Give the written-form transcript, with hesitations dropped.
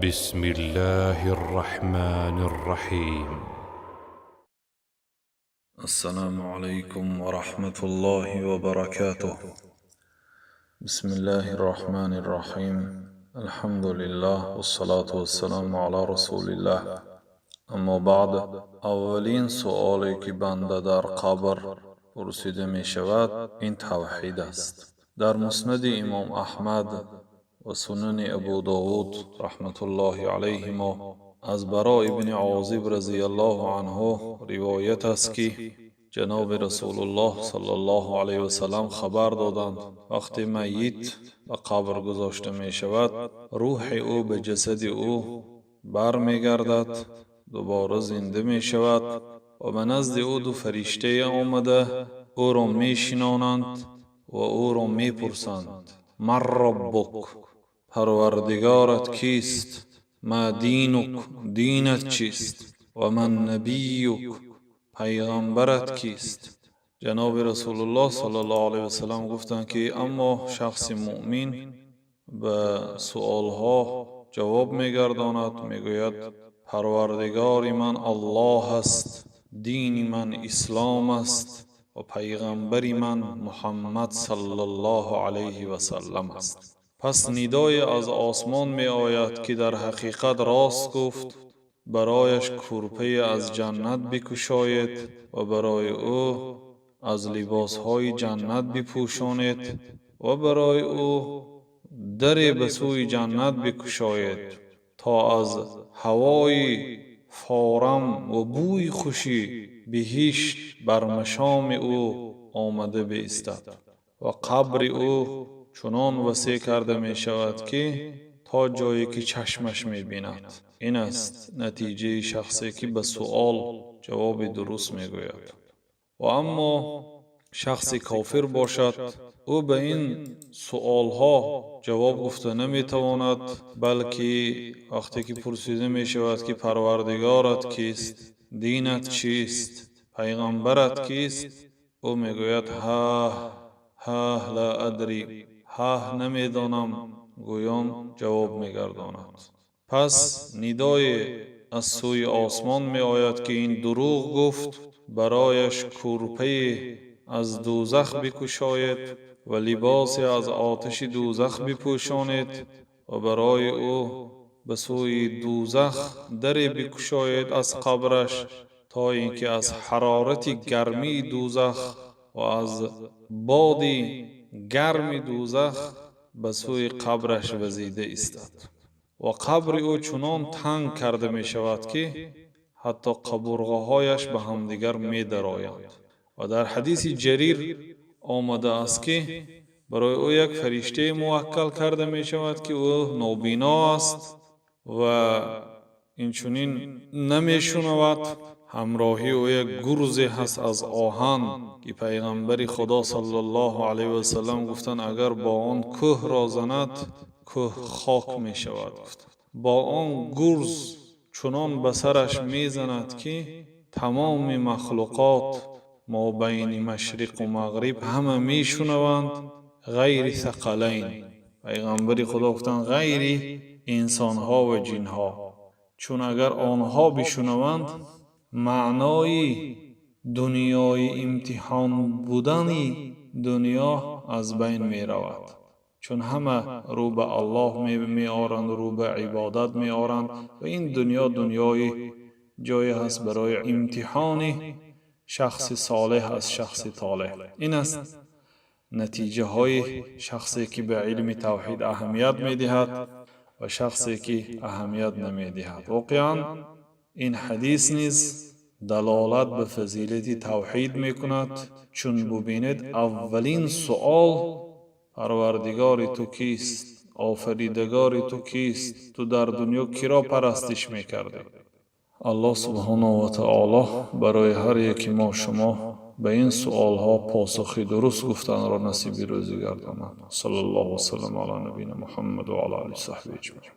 بسم الله الرحمن الرحيم. السلام عليكم ورحمة الله وبركاته. بسم الله الرحمن الرحيم. الحمد لله والصلاة والسلام على رسول الله. أما بعد، аввалин суоле, ки банда дар қабр пурсида мешавад, ин тавҳид аст. Дар Муснади Имом Аҳмад ва Сунани Абу Довуд, раҳматуллоҳи алайҳимо, аз Баро ибни Озиб разияллоҳу анҳу ривоят аст, ки ҷаноби Расулуллоҳ саллаллоҳу алайҳи васалам хабар доданд: вақте майит ба қабр гузошта мешавад, рӯҳи ӯ ба ҷасади ӯ бармегардад, дубора зинда мешавад ва ба назди ӯ ду фариштае омада, ӯро мешинонанд ва ӯро мепурсанд: «Ман роббук?» Парвардигорат кист? «Ма динук?» Динат чист? «Ва ман набиюк?» Пайғамбарат кист? Ҷаноби Расулуллоҳ саллаллоҳу алайҳи васалам гуфтанд, ки аммо шахси муъмин ба суолҳо ҷавоб мегардонад, мегӯяд: «Парвардигори ман Аллоҳ аст, дини ман ислом аст ва пайғамбари ман Муҳаммад саллаллоҳу алайҳи васаллам аст». Пас нидое аз осмон меояд, ки дар ҳақиқат рост гуфт, барояш кӯрпае аз ҷаннат бикушоед ва барои ӯ аз либосҳои ҷаннат бипӯшонед ва барои ӯ даре ба сӯи ҷаннат бикушоед, то аз ҳавои форам ва бӯи хуши биҳишт бар машоми ӯ омада биистад. Ва қабри ӯ чунон васеъ карда мешавад, ки то ҷое ки чашмаш мебинад. Ин аст натиҷаи шахсе, ки ба суол ҷавоби дуруст мегӯяд. Ва аммо шахси кофир бошад, ӯ ба ин суолҳо ҷавоб гуфта наметавонад, балки вақте ки пурсида мешавад, ки парвардигорат кист, динат чист, пайғамбарат кист, ӯ мегӯяд: «Ҳаҳ, ҳаҳ, ла адри», ҳаҳ, намедонам гӯён ҷавоб мегардонад. Пас нидое аз сӯи осмон меояд, ки ин дурӯғ гуфт, барояш кӯрпае аз дӯзах бикушоед ва либосе аз оташи дӯзах бипӯшонед ва барои ӯ ба сӯи дӯзах даре бикушоед аз қабраш, то ин ки аз ҳарорати гармии дӯзах ва аз боди гарми дӯзах ба сӯи қабраш вазида истад. Ва қабри ӯ чунон танг карда мешавад, ки ҳатто қабурғаҳояш ба ҳамдигар медароянд. Ва дар ҳадиси Ҷарир омадааст, ки барои ӯ як фариштае муваккал карда мешавад, ки ӯ нобино аст ва инчунин намешунавад. Ҳамроҳи ӯ як гурзе ҳаст аз оҳан, ки Пайғамбари Худо саллаллоҳу алайҳи васалам гуфтанд: агар бо он кӯҳро занад, кӯҳ хок мешавад. Гуфт, бо он гурз чунон ба сараш мезанад, ки тамоми махлуқот мобайни машриқу мағриб ҳама мешунаванд, ғайри сақалайн. Пайғамбари Худо гуфтанд: ғайри инсонҳо ва ҷинҳо, чун агар онҳо бишунаванд, маънои дунёи имтиҳон будани дунё аз байн меравад, чун ҳама рӯ ба Аллоҳ меоранд, рӯ ба ибодат меоранд ва ин дунё дунёи ҷое ҳаст барои имтиҳони шахси солеҳ аз шахси толеҳ. Ин аст натиҷаҳои шахсе, ки ба илми тавҳид аҳамият медиҳад, ва шахсе, ки аҳамият намедиҳад. Воқеан, ин ҳадис низ далолат ба фазилати тавҳид мекунад, чун бубинед, аввалин суол: парвардигори ту кист, офаридагори ту кист, ту дар дунё киро парастиш мекардӣ? Аллоҳ субҳонаҳу ва таоло барои ҳар яки мо шумо ба ин суолҳо посухи дуруст гуфтанро насиби рӯзӣ гардонад. Саллаллоҳу васалам ала набийина Муҳаммад ва ала олиҳи саҳби аҷмаин.